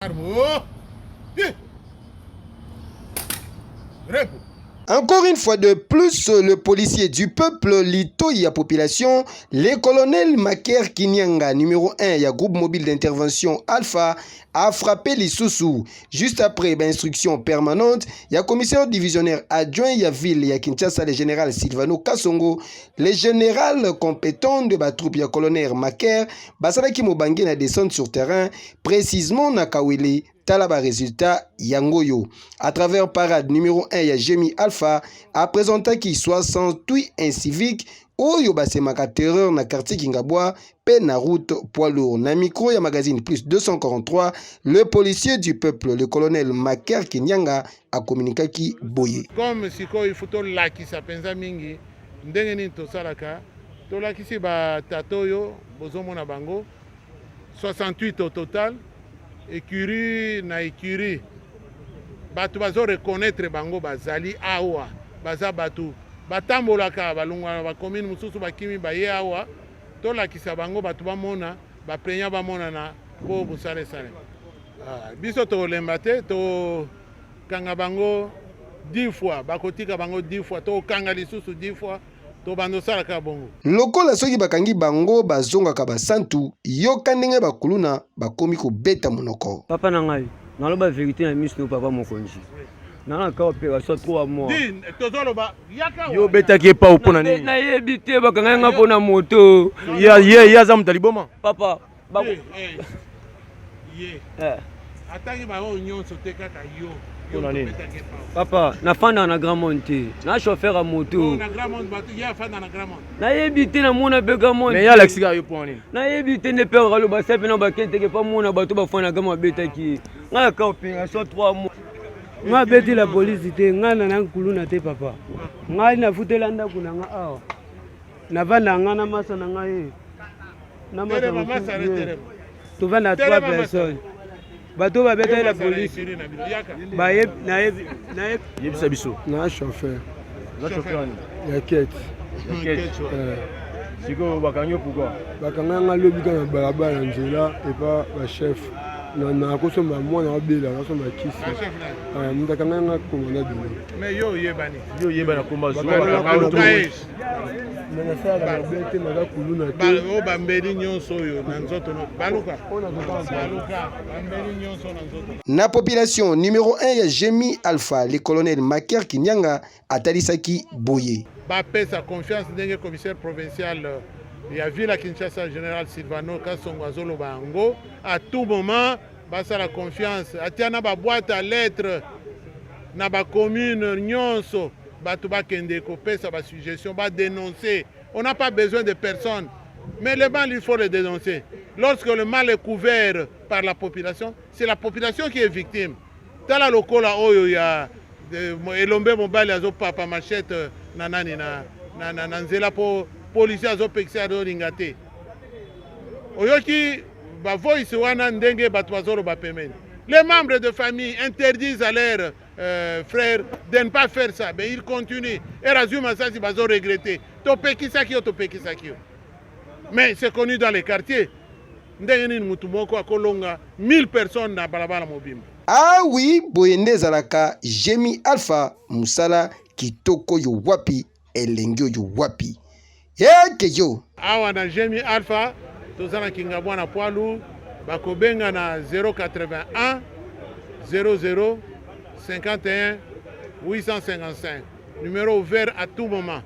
Oh! Repo. Encore une fois de plus, le policier du peuple, litoyi ya population, le colonel Maker Kinyanga, numéro 1 ya groupe mobile d'intervention Alpha, a frappé lisusu. Juste après instruction permanente, ya commissaire divisionnaire adjoint ya ville ya Kinshasa, le général Silvano Kasongo, le général compétent de ba troupe ya colonel Maker, basalaki mobange na descente sur terrain, précisément na Kawele. Tala ba résultat yango yo. À travers parade numéro 1 ya Gemi Alpha, aprésentaki 68 incivique oyo basemaka terreur na quartier Kingabwa mpe na route poids lourd. Na micro ya magazine Plus 243, le policier du peuple, le colonel Maker Kinyanga, akomunikaki boye. Comme sikoyo il faut tolakisa mpenza mingi ndenge nini tosalaka. Tolakisi batata oyo bozomona bango, 68 au total, écurie na écurie. Bato bazoreconnaître bango, bazali awa, baza bato batambolaka, balongwa na bacommune mosusu, bakimi, baye awa. Tolakisa bango, bato bamona, baplaignants bamonana mpo mosala esalema. Ah, biso tokolemba te, tokanga bango 10 fois, bakotika bango 10 fois, tokanga lisusu 10 fois, tobanda osalaka bongo. Lokola soki bakangi bango bazongaka basantu, yoka ndenge bakuluna bakomi kobeta monoko. Papa na ngai, naloba vérité na miso no. Papa mokonzi, nana ka opération 3 mois. Tozoloba yaka. Yo obetaki ye pao mpo na nini? Nayebi te, bakangai nga mpo na moto. Ye aza moto ya liboma. Papa. Ye atangi bango nyonso te, kaka yo. Mpona nini? Papa, nafandaka na Grand Monde te, na chauffeur ya moto. Na Grand Monde, bato ye afanda na Grand Monde. Nayebi te, namona mpe Grand Monde. Mais ye alakisi kaka yo mpo na nini? Nayebi te nde pere aloba sa mpe na bakenteke mpo amona bato bafanda na Grand abetaki ye. Ngai aka opération 3 mois. Ngai abeti la polisi te, ngai na kuluna te. Papa, ngai nafutela ndako na nga awa, navanda nga na masa na ngai na masa mosusu, tovanda trois personnes. Bato babetaki la polisi, nayebi. Yebisa biso. Na chauffeur. Oza chauffeur nini? Ya kete. Sikoyo bakangi yo pourquoi? Bakanga nga lobi kaka na balabala na nzela epa bachef nakosomba mwana abela, nakosomba kisi. Moto akanga nga, commandant Dona. Mais yo oyebani. Yo oyebani, akomba. Me nasalaka mabe te, naza kuluna te. Oyo bambeli nyonso oyo na nzoto, baluka baluka bambeli nyonso na nzoto. Na population, numéro 1 ya Gemi Alpha, le colonel Maker Kinyanga, atalisaki boye. Bapesa confiance ndenge commissaire provincial ya ville ya Kinshasa, général Silvano Kasongo, azoloba yango. À tout moment basala confiance. Atia na baboîte à lettres na bacommune nyonso, bato bakende kopesa basuggestion, badénoncer. On n'a pas besoin de personne, mais le mal, il faut le dénoncer. Lorsque le mal est couvert par la population, c'est la population qui est victime. Tala lokola oyo ya elombe mobali azopapa machette na nani na nzela mpo policier azopekisa, azolinga te. Oyoki bavoice wana ndenge bato bazoloba pembeni: les membres de famille interdisent à leur frère de ne pas faire ça, mais il continue. Erazwi masasi, bazoregretter: topekisaki yo, topekisaki yo. Mais c'est connu dans les quartiers. Ndenge nini mutu moko akolonga 1000 personnes na balabala mobimba? Ah oui, boye nde ezalaka. Gemi Alpha, mosala kitoko oyo wapi, elengi oyo wapi, yeke yo. Awa na Gemi Alpha, toza na Kingabwa poilu. Bakobenga na 081 00 51 855, numéro ouvert à tout moment.